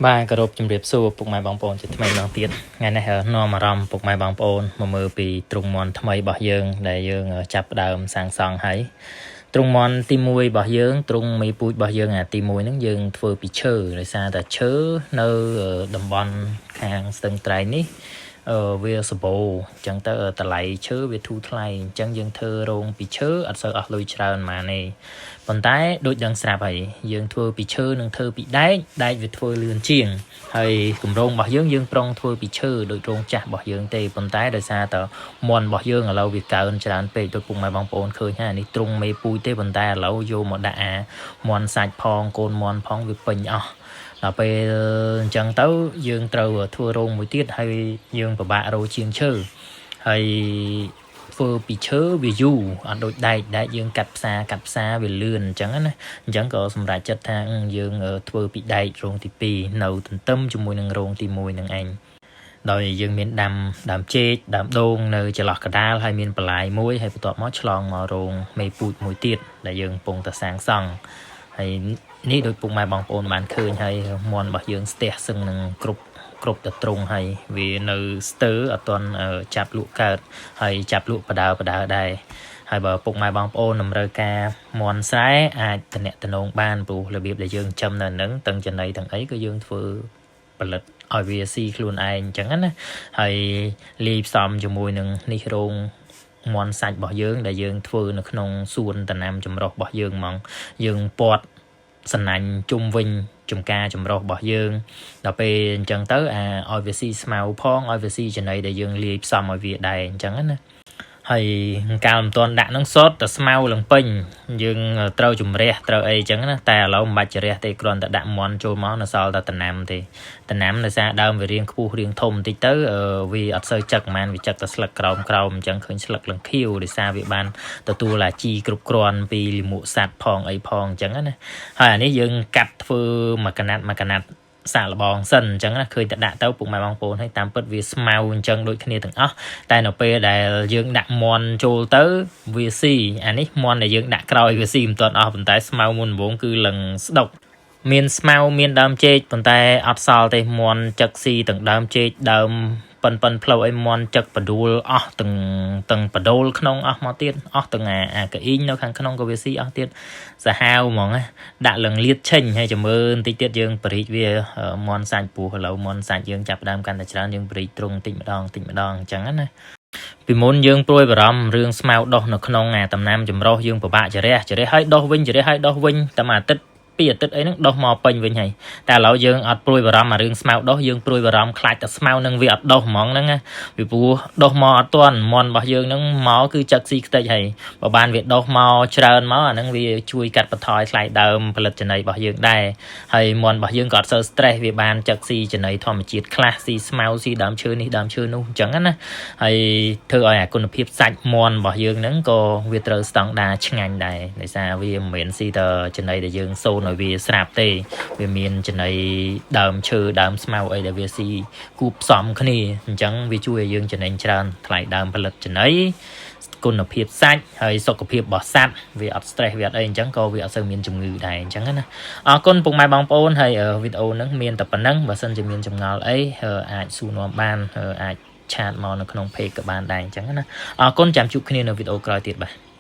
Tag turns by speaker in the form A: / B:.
A: បាទគោរពជំរាបសួរពុកម៉ែបងប្អូនជាថ្មីម្ដងទៀតថ្ងៃនេះនាំអារម្មណ៍ពុកម៉ែបងប្អូនមកមើលពីទ្រុងមាន់ថ្មីរបស់យើងដែលយើងចាប់ផ្ដើមសាងសង់ហើយទ្រុងមាន់ទី1របស់យើងទ្រុងមេពូជរបស់យើងអាទី1ហ្នឹងយើងធ្វើពីឈើដោយសារតែឈើនៅតំបន់ខាងស្ទឹងត្រែងនេះអឺវាសម្បូរអញ្ចឹងទៅតម្លៃឈើវាធូរថ្លៃអញ្ចឹងយើងធ្វើរោងពីឈើអត់សូវអស់លុយច្រើនប៉ុន្មានទេប៉ុន្តែដូចដឹងស្រាប់ហើយយើងធ្វើពីឈើនិងធ្វើពីដែកដែកវាធ្វើលឿនជាងហើយគម្រោងរបស់យើងយើងប្រុងធ្វើពីឈើដូចរោងចាស់របស់យើងទេប៉ុន្តែដោយសារតែមាន់របស់យើងឥឡូវវាកើនច្រើនពេកដូចពុកម៉ែបងប្អូនឃើញហើយនេះទ្រុងមេពូជទេប៉ុន្តែឥឡូវយកមកដាក់អាមាន់សាច់ផងកូនមាន់ផងវាពេញអស់ដល់ពេលអញ្ចឹងទៅយើងត្រូវធ្វើរោងមួយទៀតហើយយើងពិបាករកជាងឈើហើយធ្វើពីឈើវាយូរអត់ដូចដែកដែកយើងកាត់ផ្សារកាត់ផ្សារវាលឿនអញ្ចឹងណាអញ្ចឹងក៏សម្រេចចិត្តថាយើងធ្វើពីដែករោងទី2នៅទន្ទឹមជាមួយនឹងរោងទី1នឹងឯងដោយយើងមានដាំដើមចេកដើមដូងនៅចន្លោះកដាលហើយមានបន្លាយមួយហើយបន្ទាប់មកឆ្លងមករោងមេពូជមួយទៀតដែលយើងកំពុងតែសាងសង់ហើយនេះដោយពុកម៉ែបងប្អូនបានឃើញហើយមាន់របស់យើងស្ទះសឹងនឹងគ្រប់គ្រប់តែត្រង់ហើយវានៅស្ទើអត់ទាន់ចាប់លក់កើតហើយចាប់លក់បដើបដើដែរហើយបើពុកម៉ែបងប្អូនតម្រូវការមាន់ស្រែអាចតំណតំណងបានព្រោះរបៀបដែលយើងចិញ្ចឹមនៅនឹងទាំងចំណីទាំងអីក៏យើងធ្វើផលិតឲ្យវាស៊ីខ្លួនឯងអញ្ចឹងណាហើយលាយផ្សំជាមួយនឹងនេះរោងមាន់សាច់របស់យើងដែលយើងធ្វើនៅក្នុងសួនតំណាំចម្រុះរបស់យើងហ្មងយើងពាត់សំណាញ់ជុំវិញចំការចម្រុះរបស់យើងដល់ពេលអញ្ចឹងទៅអាឲ្យវាស៊ីស្មៅផងឲ្យវាស៊ីចំណីដែលយើងលាយផ្សំឲ្យវាដែរអញ្ចឹងណាហើយកាលមិនទាន់ដាក់នឹងសុទ្ធតែស្មៅឡើងពេញយើងត្រូវជំរះត្រូវអីចឹងណាតែឥឡូវមិនបាច់ជំរះទេគ្រាន់តែដាក់មាន់ចូលមកនៅសល់តែតំណាំទេតំណាំដោយសារដើមវារៀងខ្ពស់រៀងធំបន្តិចទៅវាអត់សូវចឹកហ្មងវាចឹកតែស្លឹកក្រោមក្រោមអញ្ចឹងឃើញស្លឹកឡើងខៀវដោយសារវាបានទទួលអាជីគ្រប់គ្រាន់ពីលាមកសัตว์ផងអីផងអញ្ចឹងណាហើយអានេះយើងកាត់ធ្វើមួយកណាត់មួយកណាត់សាកល្បងសិនអញ្ចឹងណាឃើញតែដាក់ទៅពុកម៉ែបងប្អូនហើយតាមពិតវាស្មៅអញ្ចឹងដូចគ្នាទាំងអស់តែនៅពេលដែលយើងដាក់មន់ចូលទៅវាស៊ីអានេះមន់ដែលយើងដាក់ក្រោយវាស៊ីមិនទាន់អស់ប៉ុន្តែស្មៅមុនដំបូងគឺលឹងស្ដុកមានស្មៅមានដើមចេកប៉ុន្តែអត់សល់ទេមន់ចឹកស៊ីទាំងដើមចេកដើមប៉ិនប៉ិនផ្លូវអីមន់ចឹកបដួលអស់ទាំងទាំងបដូលក្នុងអស់មកទៀតអស់ទាំងអាអាកអ៊ីងនៅខាងក្នុងក៏វាស៊ីអស់ទៀតសាហាវហ្មងណាដាក់លឹងលៀតឆេញហើយចាំមើលបន្តិចទៀតយើងបរិចវាមន់សាច់ពោះឥឡូវមន់សាច់យើងចាប់ដើមកាន់តែច្រើនយើងបរិចទ្រង់តិចម្ដងតិចម្ដងអញ្ចឹងណាពីមុនយើងព្រួយបារម្ភរឿងស្មៅដុះនៅក្នុងអាតំណាំចម្រោះយើងពិបាកចរះចរះឲ្យដុះវិញចរះឲ្យដុះវិញតែមួយអាទិត្យពីអាទិត្យអីហ្នឹងដុះមកពេញវិញហើយតែឥឡូវយើងអត់ព្រួយបារម្ភអារឿងស្មៅដុះយើងព្រួយបារម្ភខ្លាចតែស្មៅនឹងវាអត់ដុះហ្មងហ្នឹងណាពីព្រោះដុះមកអត់ទាន់មន់របស់យើងហ្នឹងមកគឺចឹកស៊ីខ្ទេចហើយបើបានវាដុះមកច្រើនមកអាហ្នឹងវាជួយកាត់បន្ថយថ្លៃដើមផលិតចំណីរបស់យើងដែរហើយមន់របស់យើងក៏អត់សូវ stress វាបានចឹកស៊ីចំណីធម្មជាតិខ្លះស៊ីស្មៅស៊ីដើមឈើនេះដើមឈើនោះអញ្ចឹងណាហើយធ្វើឲ្យអាគុណភាពសាច់មន់របស់យើងហ្នឹងក៏វាត្រូវស្តង់ដាឆ្ងាញ់ដែរដោយសារវាមិនមែនស៊ីតែចំណីដែលយើងសូនឲ្យវាស្រាប់ទេវាមានចំណីដើមឈើដើមស្មៅអីដែលវាស៊ីគូផ្សំគ្នាអញ្ចឹងវាជួយឲ្យយើងចំណេញច្រើនថ្លៃដើមផលិតចំណីគុណភាពសាច់ហើយសុខភាពរបស់សត្វវាអត់ stress វាអត់អីអញ្ចឹងក៏វាអត់សូវមានជំងឺដែរអញ្ចឹងណាអរគុណពុកម៉ែបងប្អូនហើយវីដេអូហ្នឹងមានតែប៉ុណ្្នឹងបើសិនជាមានចម្ងល់អីអាចសួរនាំបានអាច chat មកនៅក្នុង page ក៏បានដែរអញ្ចឹងណាអរគុណចាំជួបគ្នានៅវីដេអូក្រោយទៀតបាទ។